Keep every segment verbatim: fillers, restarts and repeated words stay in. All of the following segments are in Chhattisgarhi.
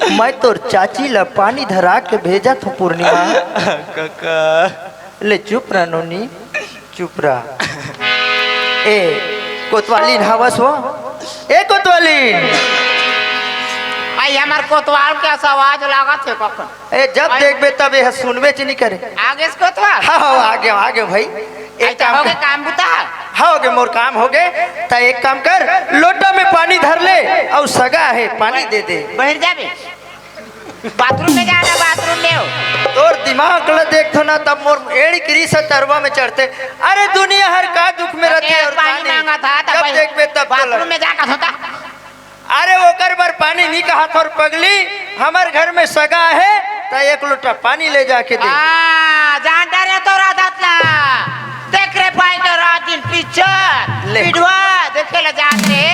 मैं तोर चाची ला पानी धरा के भेजत हूँ, पूर्णिमा। कका। ले चुप रह नोनी, चुप रह। ए कोतवालीन, हवस हो? ए कोतवालीन। आई हमर कोतवाल के आवाज लागत हे कखन। ए, जब देखबे तब ए सुनबे च नहीं करे। आगे से कोतवाल? हाँ, हाँ, आगे, आगे भाई। एक अच्छा, काम होगे कर। काम बुता? हाँ, होगे, मोर काम होगे। त एक काम कर, लोटा में पानी धर ले अउ सगा हे, पानी दे दे। बहिर जाबे? बाथरूम में जाना, बाथरूम में हो। तोर दिमाग ल देखथो ना, तब मोर एड़ी किरी से तरवा में चढ़ते। अरे, दुनिया हर का दुख में रहते अरे, और का पानी नहीं। मांगा था, तब जब देखबे तब तो बाथरूम लड़। में जाकर होता। अरे, ओकर बर पानी नहीं कहा थोर पगली, हमर घर में सगा हे, त एक लोटा पानी ले जाके दे। हाँ, जान डारे तोर आदत ला। तेकरे पाए के रात दिन पिक्चर, ले। पिडवा देखे ला जात रे।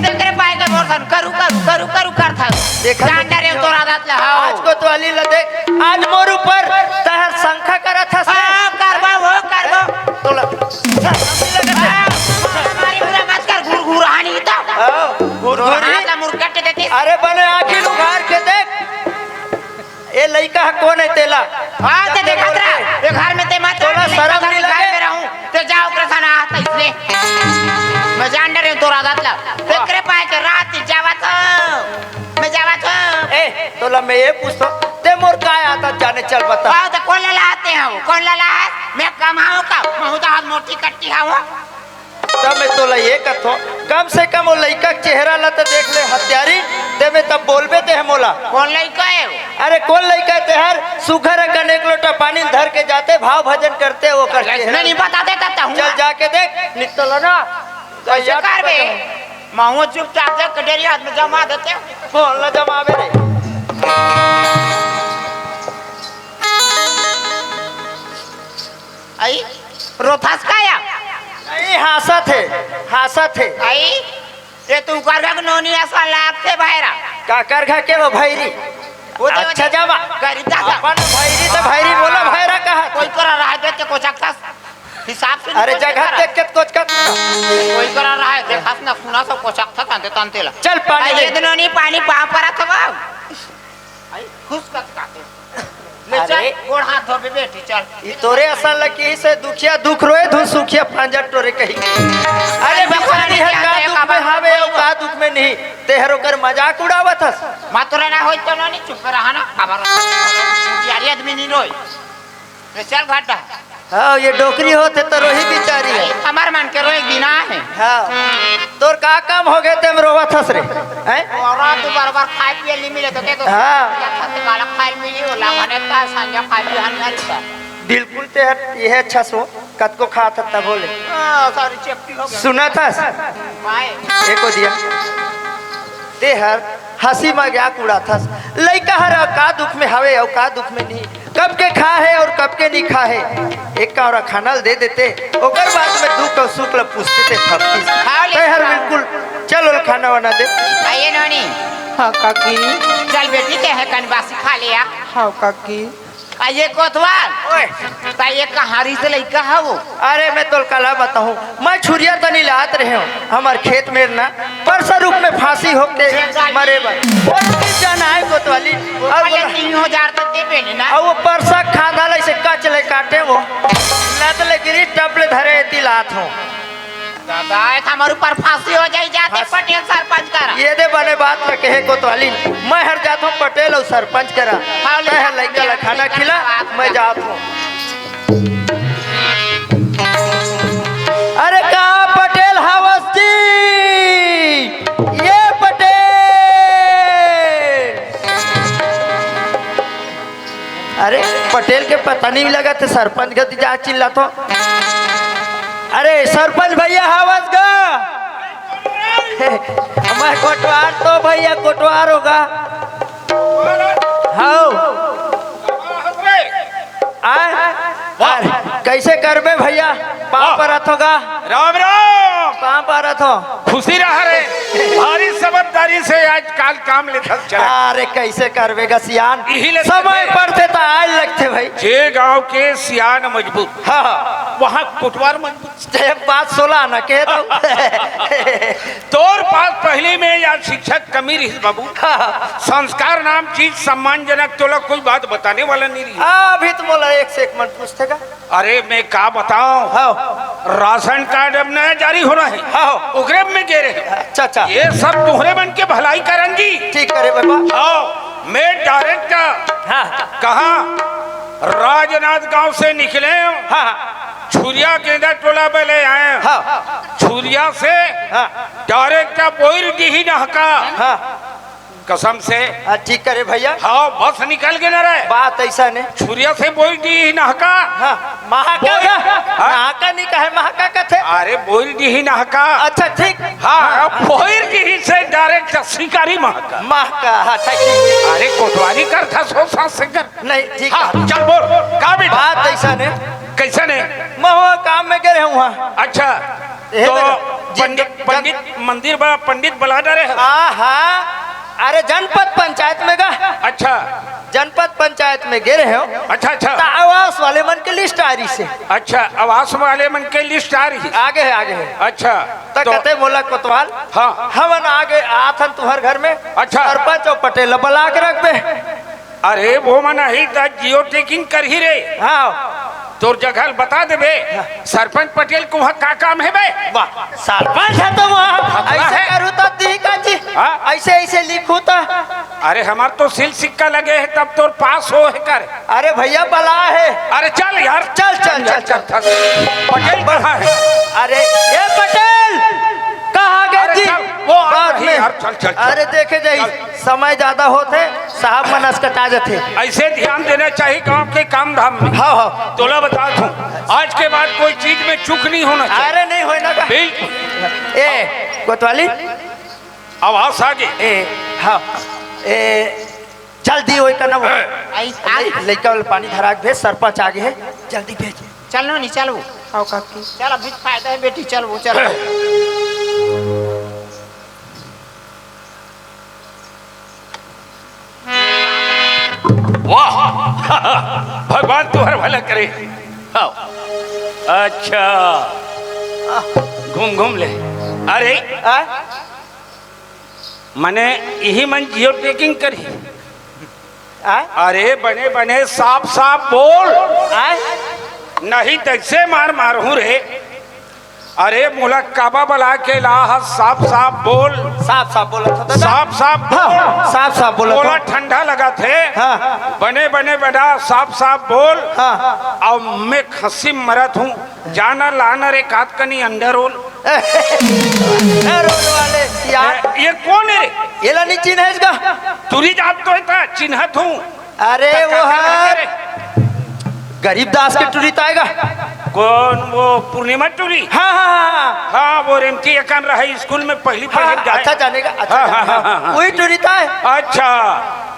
तेकरे पाए के मोर सन करू, करू, करू, करू करत हस। देखा जान तो डारे तोर आदत ला, हाँ। आज कोतवाली ला देख, आज मोर ऊपर तहर शंका करत हस। हाँ, करबो, वो करबो। तोला। हाँ, हमारी बुरा मत कर, घुरघुरानी तो। हाँ, घुरघुरी। हाथ ला मुरकट देती। अरे बने आँखी उघार के देख। ए लइका ह कोन हे तेला? हाँ, ते देखत रहा। ये घर में ते मत तोला रह, शरम नहीं लगे? घर में रहूं। ते जाओ ओकरे सन आता इसने। मैं जान डरे तोर आदत ला। तेकरे पाए के रात जावत हो। मैं जावत हो। ए, तोला मैं ये पूछतो, ते मोर काय आदत जाने चल बता। हाँ, तो कौन लला आते हैं वो? कौन लला है? मैं कमाऊं का? महू तो हाथ मोटी कट्टी हूँ। तब मैं तोला ये कथो, कम से कम वो लइका के चेहरा ला तो देख ले हत्यारी, ते में तब बोलबे ते ह मोला। कौन लइका हे वो? अरे कौन लइका हे तेहर? सुघर अकन एक लोटा पानी धर के जाते, भाव भजन करते, ओकर ऐसने चेहरा नहीं बता देता था हूँ। चल जाके देख, निकल ना। कैसे याद करबे? पकड़। महू चुपचाप देख के डेरी हाथ में जमा देते। कौन ला जमावे रे? आई, रोथस का या? नहीं, हाँसत हे, हाँसत हे। आई, ये तू कर घर नोनी असन लागथे भैरा। का कर घर के वो भैरी? वो तो अच्छा वो जावा। करी जा। अपन भैरी तो भैरी बोला, भैरा कहा। कोई करा रहा है, देख के कोचकथस। हिसाब से अरे नहीं जगह करा। देख के कोचकत। कोई करा रहा है, देखस ना सुना सब कोचकथस, अंते तंते ला। चल पानी आई, ले। ये नोनी पानी पा परत हवा। आई, खुश कत काटे। ले चल, अरे। गोड़ हाथ धोबे बेटी, चल। ई तोरे असन लगी से दुखिया दुख रोए, धुन सुखिया पांजर टोरे कही। अरे अरे बिचारी है, का दुख में हावे अउ का दुख में नहीं, तेहर ओकर मजाक उड़ावत हस। मातुरा ना होई तो ना नहीं चुप रहा ना, खबर। यार आदमी नहीं रोई। ले चल घाटा। हाँ, ये डोकरी होत हे तो रोही बिचारी हे। हमार मन के रोए गिना हे। हाँ। तोर का काम होगे ते में रोवत हस रे? हैं? और रात बार बार खाए पिए नहीं मिले तो के तो हाँ। या खाते काला खाए मिली होला, भने का संजा खाए पिए हन नहीं था। बिल्कुल ते हट, ये अच्छा सो, कतको खात हस तब बोले। हाँ, सारी चेपटी हो गया। सुनत हस? भाई। एको दिया। तेहर हँसी मजाक उड़ाथस। लइका हर का दुख में हवे अउ का दुख में नहीं, कब के खा हे अउ कब के नहीं खा हे। एक कौरा खाना ल दे देते, ओकर बाद में दुख अउ सुख ल पूछते ते फपतीस। हाँ, ले तेहर खा। बिल्कुल, चल ओल खाना वाना दे। आइए नोनी। हाँ काकी। चल बेटी, ते हे कन बासी खा ले आ। हाँ काकी। आ ये कोतवाल, ओए। ता ये कहारी से लइका है वो। अरे मैं तोल कला बताऊं, मैं छुरिया तनी लात रहे हूँ, हमार खेत में ना परसा रूप में फांसी होके मरे बर। वो तीन जना आए कोतवाली, और अरे बोला, तीन हजार तक दे पहले ना। और वो परसा खांदा ले से कच ले काटे वो, लत ले गिरी टप ले धरे एती लात हूँ। दादा, ए त हमर ऊपर फांसी हो जाई, जाते बस। पटेल सरपंच करा। ये दे बने बात ल कहे कोतवाली, मैं हर जात हूँ पटेल अउ सरपंच करा। हाँ, ले तय हर जा, लइका ले ला खाना खिला, बात मैं कर। जात हूँ। अरे का पटेल हवस जी? ये पटेल। अरे पटेल के पता नहीं लगा थे, सरपंच गति जा चिल्ला तो। अरे सरपंच भैया हवस गा? मैं कोटवार तो भैया कोटवार होगा। हाउ। आय? वाह। अरे, कैसे करबे भैया? पाँव वाह। परत होगा। राम राम। काम पारत हो। खुशी रहा रे, भारी समझदारी से आज काल काम लेथस चला। अरे, कैसे करबे ग सियान? इही ले समय पड़थे त आए लगथे भाई। जे गांव के सियान मजबूत, हाँ, हाँ। वहाँ कोटवार मजबूत। एक बात सोला न कह दो। तोर पास पहली में या शिक्षा के कमी रहिस बाबू। हाँ। संस्कार नाम चीज सम्मानजनक, तोला कोई बात बताने वाला नहीं रही। अभी तो मोला एक से एक मन पूछथे का। अरे मैं का बताऊं, हाँ। राशन कार्ड अब नया जारी होना है, हाँ। ओकरे में गे रहे। अच्छा, अच्छा। ये सब तुहरे मन के भलाई करन जी। ठीक करे बाबा। हाँ, मैं डायरेक्ट हाँ। कहा राजनांदगांव से निकले, हाँ। छुरिया गेंदा टोला में ले आए, हाँ। छुरिया से हाँ। डायरेक्ट बोइर डीही नहका। हाँ। कसम से। हाँ, ठीक करे भैया। हाँ, बस निकल गे ना रे। बात ऐसा ने। छुरिया से बोइर डीही नहका। हाँ, महाका बोइर का? हाँ? नहका नहीं कहे, महाका कथे। अरे, बोइर डीही नहका। अच्छा, ठीक। हाँ, बोइर डीही से डायरेक्ट शिकारी महाका। महाका, हाँ, ठीक, ठीक। अरे, कोटवारी करथस हो सास से कर। नहीं, ठीक हाँ, है। चल बोल, का बेटा? बात ऐसा ने। कैसा ने? महुआ काम में गे रहे हुआ। अच्छा, ए, तो देखो, जिन-, पंडित, जन- पंडित मंदिर बा, पंडित बला डरे है। आहा, अरे जनपद पंचायत में गा। अच्छा। जनपद पंचायत में गे रहे हो। अच्छा, अच्छा। त आवास वाले मन के लिस्ट आ रही से। अच्छा, आवास वाले मन के लिस्ट आ रही। आगे है, आगे है। अच्छा, त तो कते मोला कोतवाल। हाँ। हमन आगे आथन तुहर घर में। अच्छा। सरपंच और पटेल ला बला के रखबे। अरे वो मन ही त जियो टैगिंग करही रे। हाँ। तोर जगह ल बता देबे। हाँ। सरपंच पटेल को वहाँ का काम है बे? वाह, सरपंच है तो वहाँ फकरा ऐसे है। करू तो दी का जी। हाँ। ऐसे, ऐसे लिखू तो। अरे हमार तो सिल सिक्का लगे है तब तोर पास हो है कर। अरे भैया बला है। अरे चल यार। चल, चल, चल, चल। पटेल कहाँ है? अरे ये पटेल कहाँ गए अरे जी? चल, वो आ बाद रही में। यार, चल, चल, चल। अरे देखे जाई। चल। समय ज्यादा होथे, साहब मन असकटा जथे। ऐसे ध्यान देना चाहिए गांव के काम धाम में। हाँ, हाँ। तोला बतात हूँ, आज के बाद कोई चीज में चूक नहीं होना चाहिए। अरे नहीं होय ना का? बिल्कुल। ए, कोतवाली। आवाज आ गई। ए, हाँ। ए, जल्दी ओए करना वो। ए। आई, आई। लइका वाले पानी धरा के भेज, सरपंच आगे है, जल्दी भेज। चल नो नहीं, चल वो। आओ काकी। चल, अभी फायदा है बेटी, चल वो, चल। वाह। भगवान तुहर भला करे। हाँ। अच्छा, घूम घूम ले। अरे आ? मने इही मन जियो टैगिंग करी। आ? अरे बने बने साफ साफ बोल। आ? नहीं तैसे मार मारहूं रे। अरे मोला काबा बला के ला ह, साफ साफ बोल। साफ साफ बोलत हो दादा। साफ साफ बोल। हाँ, साफ साफ बोलत हो। मोला ठंडा लगत हे। हाँ। बने बने बना, साफ साफ बोल। हाँ। अउ मैं खसी मरत हूँ, जाना लाना रे कात कनी अंडा रोल। ए, रोल वाले यार। ए, ये कोन हे रे? एला नहीं चिन्हस का? टुरी जात तो हे त चिन्हत हूँ। अरे त वो का है करे? गरीब दास के टुरी त आय गा। कोन वो पूर्णिमा टुरी? हाँ, हाँ, हाँ, हाँ। हाँ, वो रेमती एकन रहे स्कूल में पहली हाँ, पढ़े हाँ, जाए। अच्छा जाने का, अच्छा हाँ, जाने हाँ, का। हाँ, हाँ, हाँ। वही टुरी त आय। अच्छा।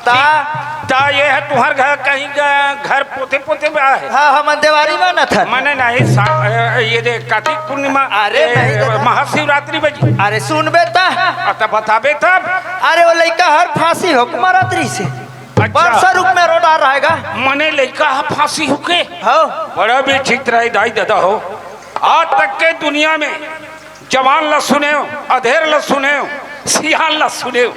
ता? ठीक। ता ये है तुम्हार घर कहीं ग-, घर पोते पोते में आहे? हाँ, हाँ, मन देवारी में न था। मने नहीं, सा-, ए, ये दे कार्तिक पूर्णिमा, अरे ए, नहीं दादा। महाशिवरात्रि बजी। अरे सुनबे ता। आ, तब बताबे तब। अरे वो लइका हर फांसी हो कुमार रात्रि से। अच्छा। बरसा रूप में रो डार रहेगा। मने लइका ह फांसी होके। हाँ। बड़ा भी ठीक रहे दाई दादा हो। आज तक के दुनिया में जवान ला सुनेव, अधेर ला सुनेव, सियान ला सुनेव,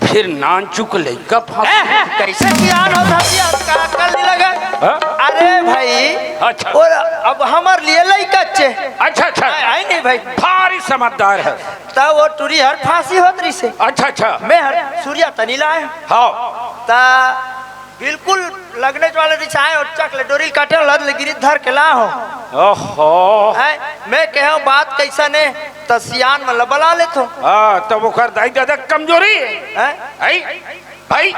फिर नानचुक लइका फांसी। ए, कैसे सियान होत हस यार, का अक्कल नहीं लगा? हाँ? अरे भाई, अच्छा। और अब हमार लिए लइका चे। अच्छा, अच्छा। आय, आय नहीं भाई। भारी समझदार है। त वो टुरी हर फांसी होत रहिसे। अच्छा, अच्छा। मैं हर सूर्या तनी लाए। हाँ। त बिल्कुल लगने वाले रिसाए और चक ले डोरी काटे लद ले गिरी धर के ला हो। ओहो। हैं? मैं कहे बात कैसन हे, त सियान मन ल बला लेथो। हाँ, तब ओकर दाई दादा कमजोरी हे। हैं? हैं? भाई,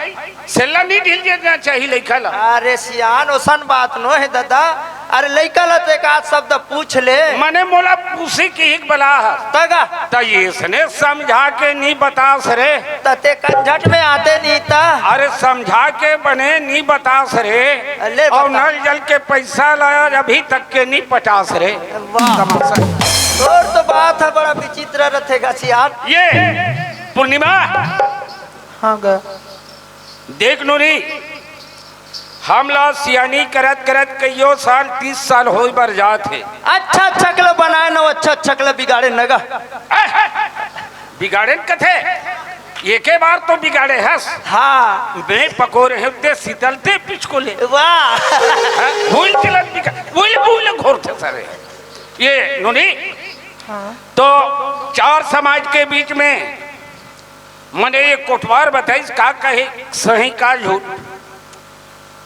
सेल्ला नहीं ढील देना चाहिए लइका ला। अरे सियान, ओसन बात नो हे दादा। अरे लइका ला तो एक आध शब्द पूछ ले। मने मोला पूछी कि एक बला ह। तगा। त ये सने समझा के नहीं बतास रे। त ते कंझट में आते नहीं त। अरे समझा के बने नहीं बतास रे। ले और बता। नल जल के पैसा लाया अभी तक के नहीं पचास रे। वाह। तमाशा। तोर तो बात ह बड़ा विचित्र रथे गा सियान। ये पूर्णिमा, हाँ गा। देख नोनी, हमला सियानी करत करत कइयो साल, तीस साल होय बर जात हे। अच्छा अच्छा के ल बनाए न, अच्छा अच्छा के ल बिगाड़े न गा। बिगाड़े न कथे, एके बार तो बिगाड़े हस। हाँ। मैं पकोरे हे ते शीतल ते पिचको ले। वाह। हाँ, भूल चलन बिगा-, भूल भूल घोर थे सारे। ये नोनी, हाँ। तो चार समाज के बीच में मने ये कोटवार बताइस, का कहे, सही का झूठ?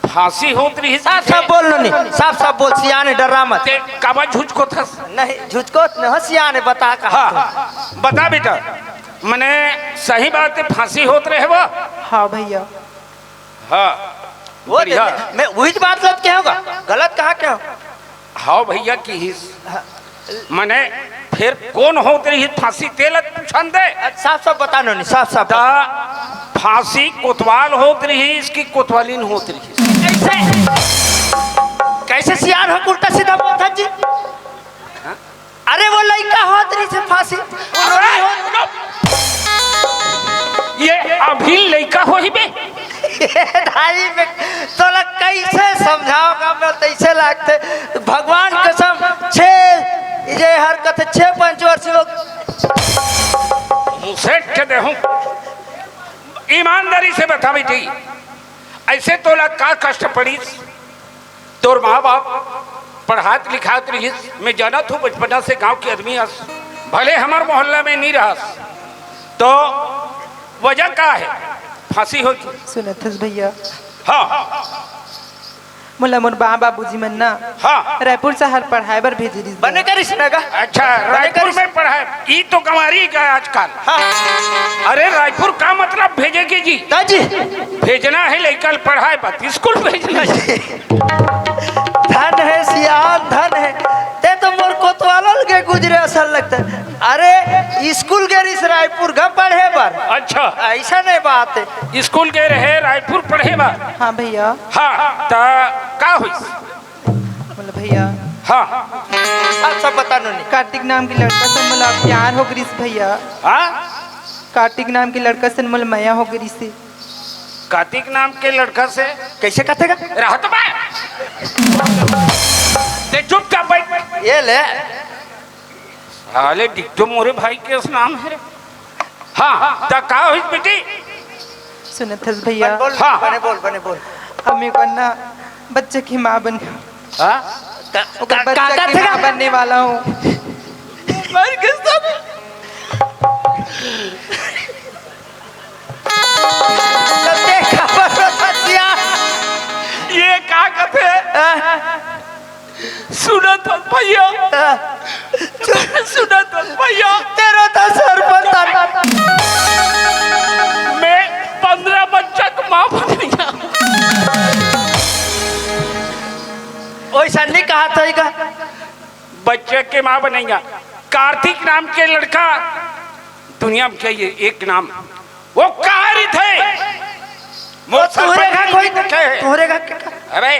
फांसी होत रहिस साफ साफ बोल नोनी, साफ साफ बोल, सियाने, डर्रा मत। ते काबर झुझकोथस? नहीं, झुझकोत न हो सियाने, बता का। हाँ, बता बेटा, मने सही बात है, फांसी होत रहे वो? हाँ भैया। हाँ, वो बढ़िया। दे, मैं वही बात गलत कहे हों गा, गलत कहाँ कहे हों? हाँ भैया किहिस। हाँ। मने फेर कोन होत रहिस फांसी, तेला पूछन दे। साफ साफ बता नोनी, साफ साफ ता बता। फांसी कोतवाल होत रहिस कि कोतवालिन होत रहिस? कैसे, कैसे सियान हो, उल्टा सीधा बोलथस जी। अरे वो लइका होत रहिस फांसी, वो नोनी होत। ये अभी लइका होही बे। ये दाई में तोला कैसे समझाओं गा मैं, तैसे लागथे भगवान कसम। छे, ये हर कथे छे पंचवर्षी हो। मुसेट के देहूं, ईमानदारी से बता बेटी, ऐसे तोला का कष्ट पड़िस? तोर माँ बाप पढ़ात लिखात रहिस, मैं जानत हूँ बचपना से गांव के आदमी हस, भले हमर मोहल्ला में नहीं रहस, तो वजह का है फांसी हो? सुनत हस भैया? हाँ। मोला मोर माँ बाबूजी मन ना हाँ। रायपुर शहर पढ़ाए बर भेजे रिहिस। बने करिस ना गा? अच्छा, बने रायपुर करिस। में पढ़ाए, ई तो गंवारी का आजकल। हाँ। अरे रायपुर का मतलब भेजे के जी? दाजी। भेजना है लइका ल पढ़ाए बर, स्कूल भेजना है। धन है सियान, धन है। ते तो मोर कोतवाल लगे गुजरे असन लगथे। अरे स्कूल गे रिहिस रायपुर गा पढ़े बर। अच्छा। ऐसा नहीं बात है। स्कूल गे रहे रायपुर पढ़े बर। हाँ भैया। हाँ, त का होइस? बोले भैया। हाँ। अब सब बता नोनी। कार्तिक नाम के लड़का से मोला प्यार हो गिस भैया। हाँ? कार्तिक नाम के लड़का से मोला मया हो गिस। कार्तिक नाम के लड़का से? कैसे कहते गा? रहत बा। ते चुपचाप बैठ। ये ले। साले डिक्टो मोरे भाई के नाम है रे। हाँ, त का होइस बेटी? सुनत हस भैया? बने बोल, हाँ। बने बोल, बने बोल। अब मैं करना बच्चे की माँ बन हाँ? का, ओकर का, बच्चा का, की का, माँ का? बनने वाला हूँ। मर के सब। ये का कथे? हाँ? सुनत हस भैया? हाँ। सुनत हस भैया? तेरा तो सरपंच था। मैं पंद्रह बच्चा के माँ बनैया। ओइसा नहीं कहा था का? बच्चे के माँ बनैया। कार्तिक नाम के लड़का दुनिया में कहिए एक नाम। वो कहाँ रहिथे? वो मोर तुहरे घर कोई, तुहरे घर के का? अरे,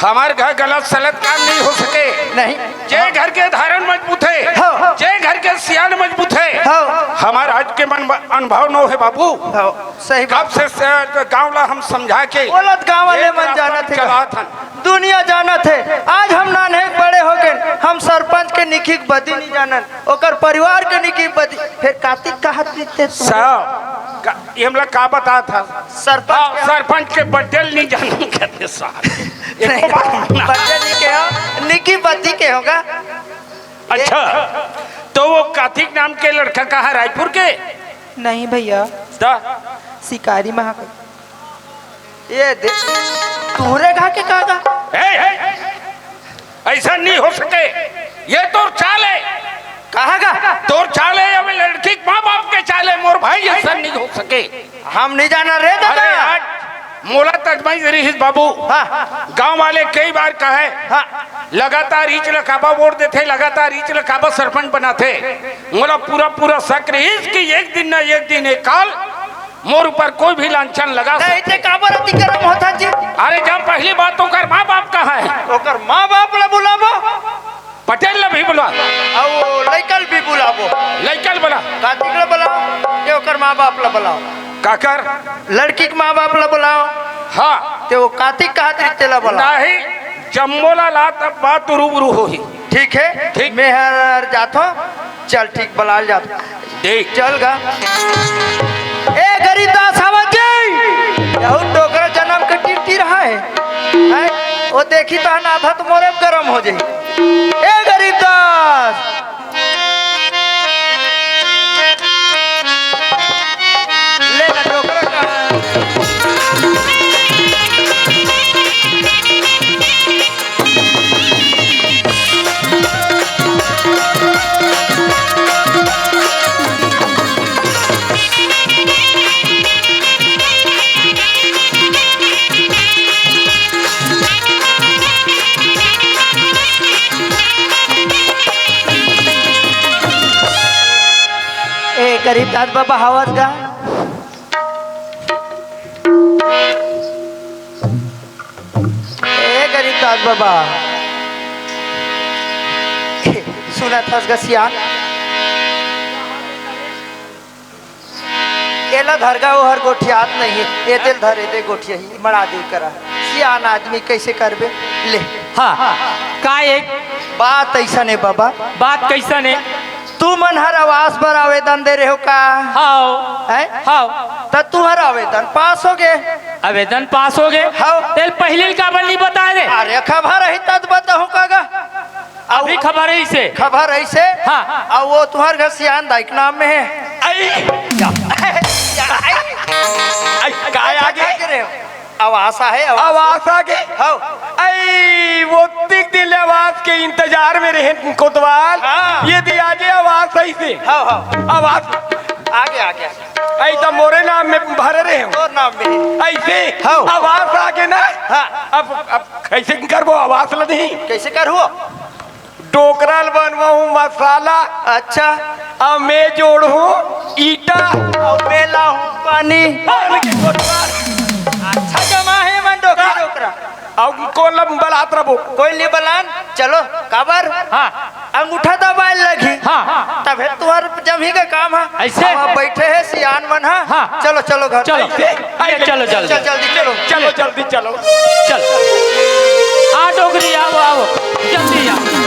हमर घर गलत सलत काम नहीं हो सके। नहीं। जे घर के धारण मजबूत है, हाँ। जे घर के सियान मजबूत है, हाँ। हमर आज के मन अनुभव नो है बाबू। हाँ, सही कब बात। से, से गांव ला हम समझा के बोलत गांव वाले ये मन रास्ता जानत है। चलात हन। दुनिया जानत है। आज हम नान्हे बड़े हो गए, हम सरपंच के निकी के बदी नहीं जानन। ओकर परिवार के निकी बदी, फिर कातिक कहत बीते तू। साहब, का, ये हमला का बता था? सरपंच हाँ, के सरपंच के बर्थडे नहीं जानन कहते साहब। एको नहीं, बार मना। बर्थडे नहीं के हो, निकी बदी के होगा। अच्छा, तो वो कातिक नाम के लड़का कहाँ, रायपुर के? नहीं भैया, दा? शिकारी महाकाल। ये दे, तुहरे गा के का गा? ए, ए, ऐसा नहीं हो सके। ये तोर चाल है। कहाँ गा? तोर चाल है, अबे लड़की के माँ बाप के चाल है, मोर भाई, ऐसा नहीं हो सके। हम नहीं जाना रे दादा। अरे आज मोला तजमाइश रहिस बाबू। हाँ। गांव वाले कई बार कहे, हाँ। लगातार ईच लखाबा वोट देथे, लगातार ईच लखाबा सरपंच बनाथे। मोला पूरा पूरा शक रहिस कि एक दिन ना एक दिन एक काल मोर ऊपर कोई भी लांछन लगा नहीं, सकथे। ते काबर अति गरम होथा जी? अरे, जब पहली बात तो ओकर माँ बाप कहाँ है? ओकर माँ बाप ला बुलाबो। पटेल ला भी बुला। अउ लइका ल भी बुलाबो। कातिक ला बलाओ, के ओकर माँ बाप ला बलाओ। काकर? लड़की के माँ बाप ला बलाओ। हाँ। ते वो कातिक कहत रही, तेला बलाओ। नहीं, जम्मो ला ला, तब बात रूबरू होही। ठीक है, ठीक। मैं हर जात हूँ। चल ठीक, बलाल जात। देख। चल गा। ए गरीब दास, आवा जी। यहू डोकरा जन्म के टिरटिर है। हैं? वो देखी तो ना था तो मोरे गरम हो जाई। ए गरीब दास। ले ना डोकरा का। ए गरीब दास बाबा, हवस गा। ए गरीब दास बाबा, सुनत हस गा सियान? एला धरगा, ओहर गोठियात नहीं हे। ए तेल धरे दे, गोठिया ही मड़ा दे करा। सियान आदमी कैसे करबे? ले। हाँ, का एक बात ऐसा ने बाबा। बात कैसा ने? तू मन हर आवास बर आवेदन दे रहे हो का? हाव। हैं? हाव। त तुहर आवेदन पास हो गे। आवेदन पास हो गे? हाव। तेल पहिली ल काबर नहीं बताए रे? अरे खबर रही तद बताहूँ का गा? अभी खबर है इसे। खबर है इसे? हाँ। अब वो तुहर घर सियान दाई के नाम में है। आई। या। या, आई। आई, काय आगे? काय करे हो? आवास आहे, आवास। आवास आगे? हव। आई, वो तिक दिन ले आवास के इंतजार में रहे कोतवाल। हाँ। ये दे आगे आवास है इसे। हव, हव। आवास। आगे, आगे। आई तो मोरे नाम में भरे रहे हो। तोर नाम में। ऐसे? हव। आवास आगे ना? हाँ। अब, अब कैसे करबो आवास ला नहीं? कैसे करहू? डोकरा ल बनवाहूँ मसाला। अच्छा। अउ मैं जोड़हूँ ईटा। अउ मैं लाहूँ पानी। पानी के कोतवाल। अच्छा जमा हे मन डोकरा, हाँ। डोकरा। अउ कोन ल बलात रबो? कोई नहीं बलान। चलो, काबर? हाँ। अंगूठा दबाए लगही। हाँ। तभे तुहर जमही का काम हा। ऐसे? हम बैठे हैं सियान मन हा। हाँ। चलो, चलो घर। चलो। चलो। ये चलो जल्दी। चल, जल्दी चलो। चलो, जल्दी चलो। चल। आ डोकरी, आओ, आओ। जल्दी आओ।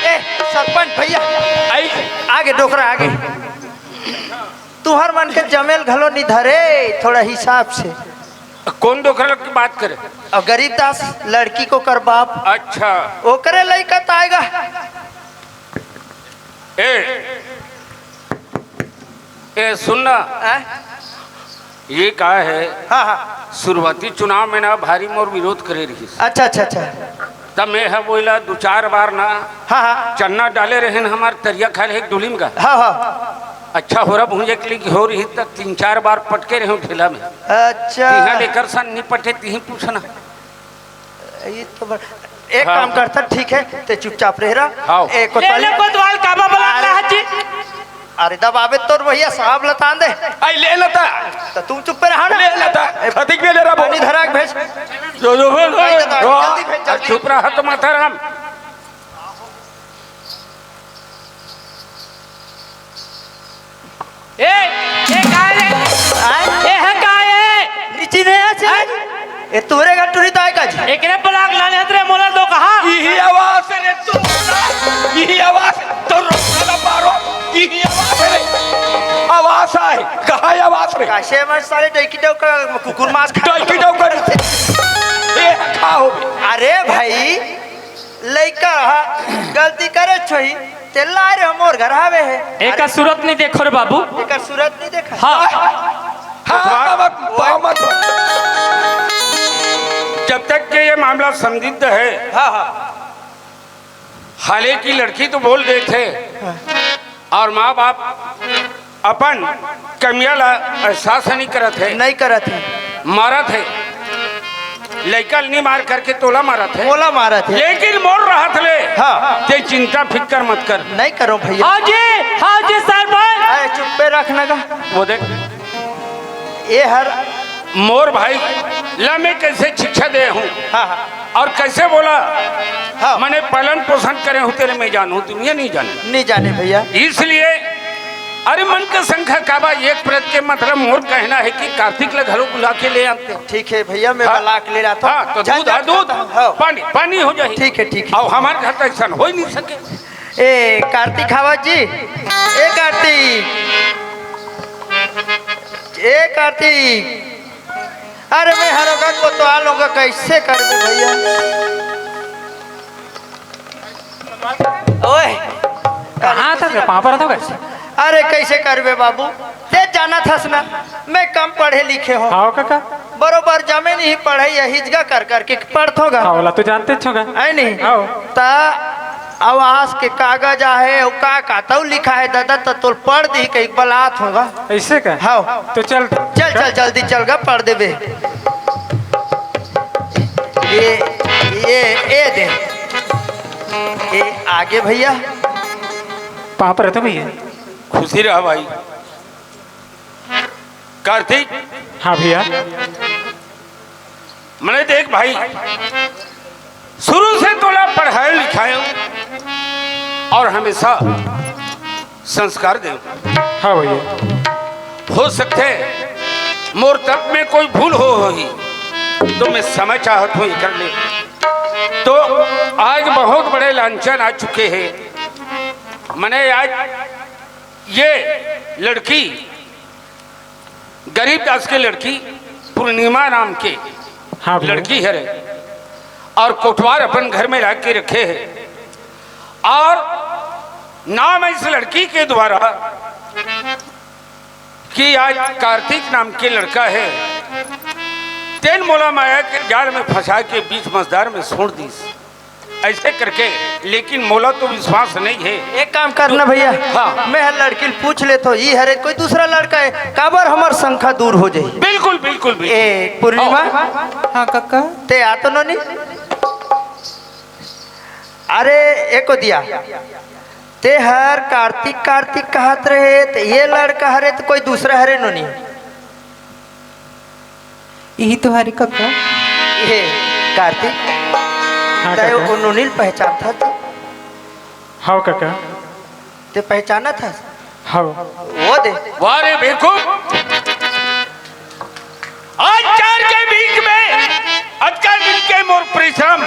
ए, सरपंच भैया। आई। आगे डोकरा, आगे। तुहर मन के जमे ल घलो नी धरे, थोड़ा हिसाब से। कौन डोकरा लोग की बात करे? अउ गरीब दास, लड़की के ओकर बाप। अच्छा। ओकरे लइका त आएगा। ए, ए, सुन ना। आय? ये का है? हाँ, हाँ। शुरुआती चुनाव में ना भारी मोर विरोध करे रहिस। अच्छा, अच्छा, अच्छा। तब मैं ह बोला दू चार बार ना हाँ, हाँ। चन्ना डाले रहेन हमार तरिया खाल है एक डोली में का। हाँ, हाँ। अच्छा होरा भूंजे के लिए हो रही त तीन चार बार पटके रहे ढेला में। अच्छा। तिहा लेकर सन नहीं पटे तिही पूछना। ये तो बड़-, एक हाँ। काम करता, ठीक है, ते चुपचाप रह रहा। हाँ। ए, ले, कोतवाल। ले, कोतवाल, काबा बला अरे। रहा जी। अरे दबावे तोर भैया साहब लतान दे। आई ले लता। तो तुम चुप पे रहा ना। ले लता। ए, खतिक में ले रहा पानी बोल। धरा के भेज। जो, जो, जो, जो, भाई, दादा, जो, जल्दी भेज, जल्दी। चुप रहा तो माता राम। ए, ए, काय रे? आय? ए, ह काय हे? नीचे नहीं आ, चल। आय? ए, तोरे घर टुरी ताय का जी? एकरे पलाक लाने हत रे, मोला दो कहा? इही आवाज रे तू। इही आवाज तो रोकना पारो। इही आवाज रे। आवाज आय। कहाँ आवाज रे? काशे में साले डैकी डौका कुकुर मांस खा डैकी डौका। ए, खाओ। अरे भाई, लइका ह गलती करे छोही, ते लाए रे मोर घर आवे हे। एकर अरे। सूरत नहीं देखो रे बाबू। एकर सूरत नहीं देखा। हाँ। हाँ, बाबा, बाबा। जब तक के ये मामला संदिग्ध है, हाँ, हाँ। हालांकि लड़की तो बोल देथे, हाँ। और माँ बाप अपन कमिया ला एहसास नहीं करत हे। नहीं करत हे। मारत हे। लइका ल नहीं मार करके तोला मारत हे। मोला मारत हे। लेकिन मोर रहत ले। हाँ। ते चिंता फिकर मत कर। नहीं करो भैया। हाँ जी, हाँ जी सरपंच। आए। चुप्पे रखना गा। वो देख, ये हर मोर भाई ला मैं कैसे शिक्षा दे हूँ हाँ, हाँ। और कैसे बोला, हाँ। मैंने पालन पोषण करे हूँ तेरे, मैं जानू, दुनिया नहीं जाने। नहीं जाने भैया। इसलिए अरे मन के संख्या काबा एक प्रत के, मतलब मोर कहना है कि कार्तिक ला घलो बुला के ले आते। ठीक है भैया, मैं हाँ। बुला के ले आता हूँ। हाँ, तो जा, दूध जा, है दूध, हाँ। पानी, पानी हो जाए। ठीक है, ठीक है। और हमारे घर तो ऐसा हो ही नहीं सके। ए कार्तिक हवा जी, ए कार्तिक, ए कार्तिक, अरे मैं हरोगा को तो आ लूंगा, कैसे करबे भैया? ओए, कहाँ था रे? पापड़ था कैसे? अरे कैसे करबे बाबू, ते जाना थस ना, मैं कम पढ़े लिखे हूँ। हाँ काका। बरोबर जमे नहीं पढ़े, यही जगह कर करके पढ़थों गा। हाँ, ओला तो जानते छो गा। है नहीं? हाँ। ता आवास के कागज आहे, अउ का का तउ लिखा है दादा, त तोल पढ़ दी कहीं बलात होगा। ऐसे का? हाँ। तो चल। चल, चल, जल्दी चल गा, पढ़ देबे। ये, ये, ये दे। ये आगे भैया। पाँव परत हों भैया। खुशी रहा भाई। कार्तिक। हाँ भैया। मने देख भाई, शुरू से तोला पढ़ायो लिखायो और हमेशा संस्कार दे। हाँ भैया। हो सकथे मोर तब में कोई भूल हो होही, तो मैं समय चाहत हूँ कर ले। तो आज बहुत बड़े लांछन आ चुके हैं। मने आज ये लड़की गरीब दास के लड़की पूर्णिमा नाम के हाँ भैया। लड़की हरे और कोटवार अपन घर में ला के रखे है और नाम इस लड़की के द्वारा कि आज कार्तिक नाम के लड़का है, तेन मोला माया के जाल में फंसा के बीच मझधार में छोड़ दीस। ऐसे करके, लेकिन मोला तो विश्वास नहीं है। एक काम करना भैया, हाँ। मैं हर लड़की ल पूछ लेथों, ई हरे कोई दूसरा लड़का है, काबर हमर शंका दूर हो जाही। बिल्कुल, बिल्कुल, बिल्कुल। ए, पूर्णिमा? हाँ। हाँ, काका। ते आ तो नोनी? अरे, एको दिया। ते हर कार्तिक, कार्तिक कहत रहे, ते ये लड़का हरे तो कोई दूसरा हरे नोनी? इही तो हरे कका। ये कार्तिक, हाँ, तय काका। ओ नोनी ल पहचानथस? हव काका। ते पहचानथस? हव। वो दे। वाह रे बेवकूफ, आज चार के बीच में अतका दिन के मोर परिश्रम,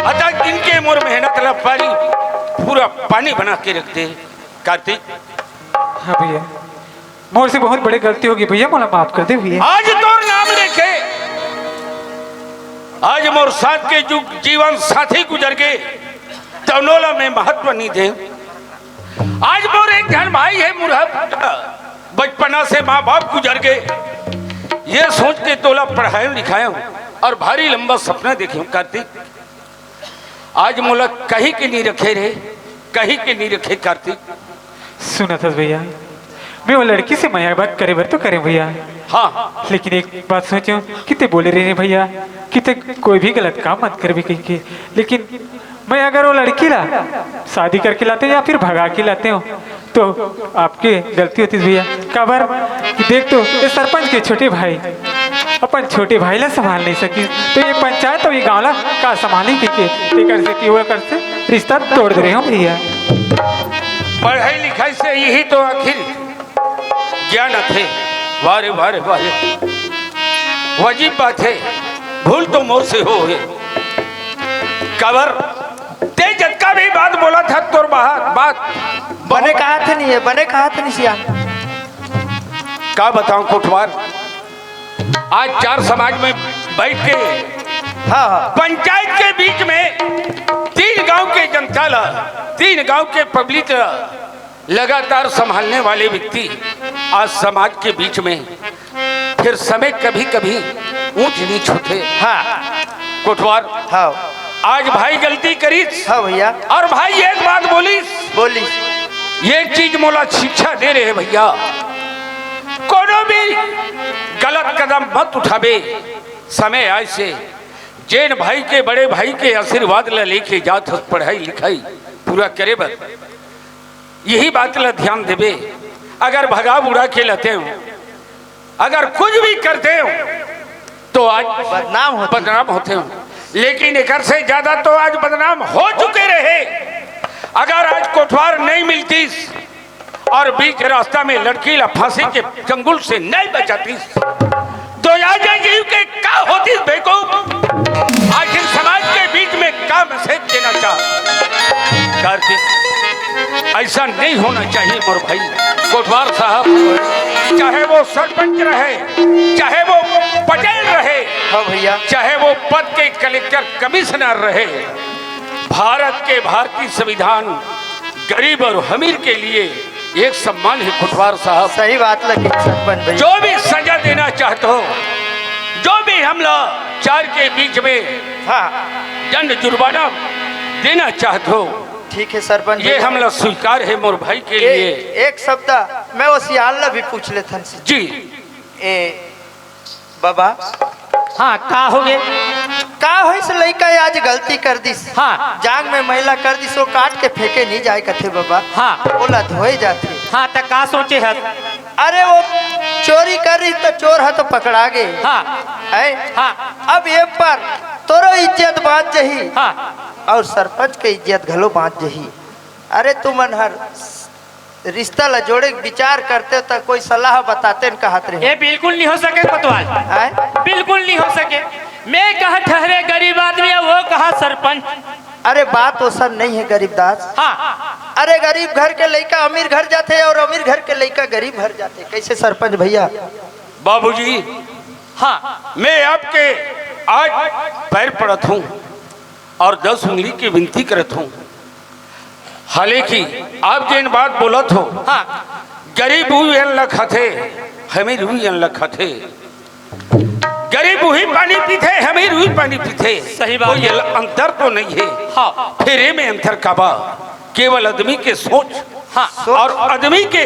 अतका दिन के मोर मेहनत ला पानी, पूरा पानी बना के रख दे। कार्तिक। हाँ भैया, मोर से बहुत बड़े गलती होगे भैया, मोला माफ कर दे भैया। आज तोर नाम लेके, आज मोर साथ के जुग जीवन साथी गुजर गे, तउनो ला मैं महत्व नहीं दे। आज मोर एक झन भाई है मुरहा, बचपना से माँ बाप गुजर गे, ये सोच के तोला पढ़ायो लिखायो और भारी लंबा सपना देखे हूँ कार्तिक। आज मोला कहीं के नहीं रखे रे, कहीं के नहीं रखे कार्तिक। सुनथस भैया, मैं वो लड़की से मया बात करे बर तो करे भैया। हाँ। लेकिन एक बात सोचो कि ते बोले रहे भैया कि ते कोई भी गलत काम मत करबे कहि के। लेकिन मैं अगर वो लड़की ला शादी करके लाते या फिर भगा के लाते हो, तो आपके गलती होतिस भैया। काबर कि देख तो, ये सरपंच के छोटे भाई, अपन छोटे भाई ला संभाल नहीं सकिस, तो ये पंचायत अउ ये गांव ला का संभालही कहि के, तेकर सेती ओकर से रिश्ता तोड़ दे रहे हों भैया। पढ़ाई लिखाई से यही तो आखिर ज्ञान आथे। वाह रे, वाह रे, वाह रे। वाजिब बात है, भूल तो मोर से होहे। काबर ते जतका भी बात बोलथस, तोर बाहर बात बने कहत नहीं है, बने कहत नहीं सियान। का बताऊं कोटवार, आज चार समाज में बैठ के हाँ, हाँ। पंचायत के बीच में तीन गांव के जनता ला, तीन गांव के पब्लिक ला लगातार संभालने वाले व्यक्ति आज समाज के बीच में, फिर समय कभी-कभी ऊंच नीच होथे। हाँ। कोटवार, हाँ। आज भाई गलती करिस। हाँ भैया। और भाई एक बात बोलिस। बोलिस। एक चीज मोला शिक्षा दे रहे भैया, कोनो भी गलत कदम मत उठाबे समय आए से। जेन भाई के, बड़े भाई के आशीर्वाद ला लेके जात हस पढ़ाई लिखाई पूरा करे बर, यही बात ला ध्यान देबे। अगर भगा बुड़ा के लते हो, अगर कुछ भी करते हो, तो आज बदनाम होते हो। लेकिन एकर से ज्यादा तो आज बदनाम हो चुके रहे। अगर आज कोटवार नहीं मिलतीस और बीच रास्ता में लड़की ला फांसी के चंगुल से नहीं बचातीस, तो अजय जीव के का होतीस बेवकूफ? आखिर समाज के बीच में का मैसेज देना चाह? कार्तिक, ऐसा नहीं होना चाहिए मोर भाई। कोटवार साहब, चाहे वो सरपंच रहे, चाहे वो पटेल रहे, हाँ भैया। चाहे वो पद के कलेक्टर कमिश्नर रहे, भारत के, भारतीय संविधान गरीब और अमीर के लिए एक सम्मान है कोटवार साहब। सही बात लगी सरपंच भैया। जो भी सजा देना चाहते हो, जो भी हम लोग चार के बीच में हाँ। दंड जुर्माना देना चाहते हो, ठीक है सरपंच ये भैया। हम लोग स्वीकार है मोर भाई के ए, लिए। एक शब्द मैं वो सियान ला भी पूछ लेथन से। जी। ए बाबा। हाँ, का हो गे? का होइस लइका आज गलती कर दिस? हाँ। जांग में मैला कर दिस, वो काट के फेंके नहीं जाए कथे बाबा। हाँ। ओला धोए जाथे। हाँ, त का सोचे हस? अरे वो चोरी कर रही तो चोर ह तो पकड़ा गे। हाँ। है? हाँ। अब ये पर तोरो इज्जत बांच जही। हाँ। और सरपंच के इज्जत घलो बांच जही। अरे तुमन हर रिश्ता ला जोड़े के विचार करते त कोई सलाह बताते न कहत रहे। ये बिल्कुल नहीं हो सके कोतवाल। आय? बिल्कुल नहीं हो सके। मैं कहा ठहरे गरीब आदमी है, वो कहा सरपंच। अरे बात वो सब नहीं है गरीब दास। हाँ। अरे गरीब घर के लइका अमीर घर जाथे और अमीर घर के लइका गरीब घर जाथे। कैसे सरपंच भैया? बाबूजी, हाँ। मैं आपके आज पैर पड़त हूँ और दस उंगली की विनती करत हूँ। हालांकि आप जेन बात बोलत हो, हाँ। गरीब उही अन्न ल खाथे, अमीर उही अन्न ल खाथे। गरीब उही पानी पीथे, अमीर उही पानी पीथे। सही बात कोई है। अंतर तो नहीं है। हाँ। फिर ये में अंतर का बा? केवल आदमी के सोच हाँ। और आदमी के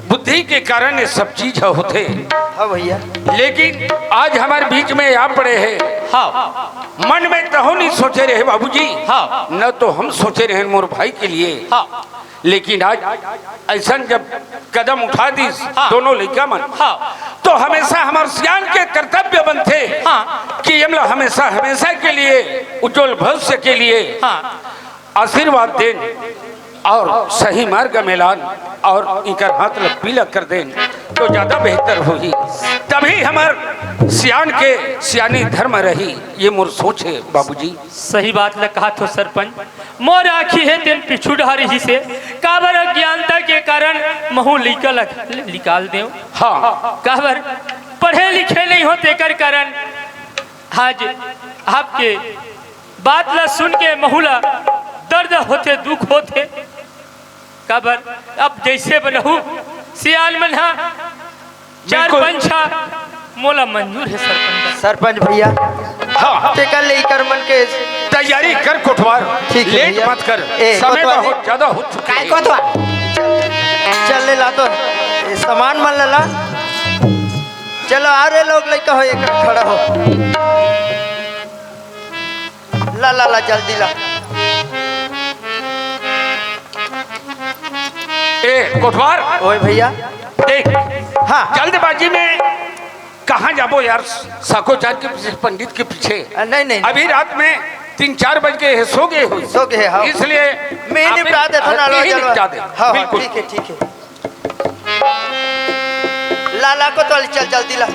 बुद्धि के कारण ये सब चीज ह होथे। हाँ भैया। लेकिन आज हमारे बीच में आ पड़े हैं। हाँ। मन में तहो नहीं सोचे रहे बाबूजी। हाँ। न तो हम सोचे रहे मोर भाई के लिए। हाँ। लेकिन आज ऐसा जब कदम उठा दिस हाँ। दोनों लइका मन, हाँ। तो हमेशा हमार सियान के कर्तव्य बनथे हाँ। कि हमला हमेशा, हमेशा के लिए उज्जवल भविष्य के लिए हाँ। आशीर्वाद देन और सही मार्ग में लान और इनकर हाथ ल पीला कर देन तो ज्यादा बेहतर होही। तभी हमार सियान के सियानी धर्म रही, ये मोर सोच है बाबूजी। सही बात ल कहा थो सरपंच। मोर आँखी हे तेन पीछू डहर ही से, काबर अज्ञानता के कारण महू लइका ल निकाल देव। हाँ। काबर पढ़े लिखे नहीं हो तेकर कारण आज आपके बात ला सुन के महू ला दर्द होथे, दुख होथे। काबर अब जैसे बनहू सियान मन हा चार बिल्कुल। पंछा मोला मंजूर है सरपंच। सरपंच भैया, हाँ। तेकर ले इकर मन के तैयारी कर कोटवार, ठीक है लेट भैया। मत कर, ए, समय कोतवाल बहुत जी। ज्यादा हो चुका काय है। कोतवाल? चल ले ला तो, ए, सामान मन ले ला। चलो आ रे लोग, लइका हो एक खड़ा हो। ला ला ला जल्दी ला। ए कोटवार, ओए भैया। देख, हाँ। जल्दबाजी में कहाँ जाबो यार, साकोचार के पीछे, पंडित के पीछे। अ, नहीं, नहीं, अभी नहीं। रात में तीन चार बज गए हैं, सो गए हो। सो गए, हाँ। इसलिए मैं आप निपटा देता हूँ, आप नालो यही चलो। निपटा दे। हाँ, हाँ, बिल्कुल। ठीक है, ठीक है। ला, ला, कोतवाली, चल, जल्दी ला।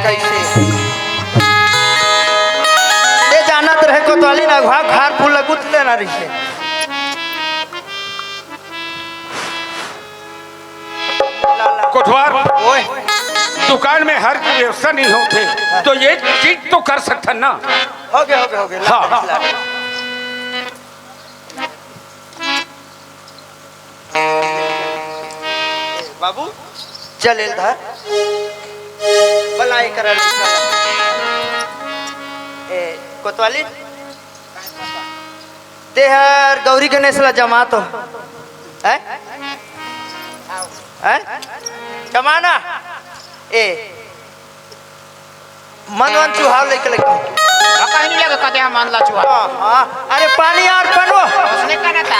कैसे? ये जानत रहे कोतवाली ना, घा-, घार फूल लगुत लेना रही है। ला, ला। कोटवार, ओए। दुकान में हर की व्यवस्था नहीं होते, तो ये चीज तो कर सकता ना। हो गया, हो गया, हो गया। ला, हाँ। ला। बाबू, चल एल धर। बलाई करा लइका। ए, कोतवाली। तेहर गौरी गणेश ला जमा तो। हैं? हैं? जमा ना? ए, मन वन चुहाव लइका लइका। कहीं नहीं लगे कदे हम मन ला चुहा। हाँ, हाँ। अरे पानी यार पनवो। उसने कहना था।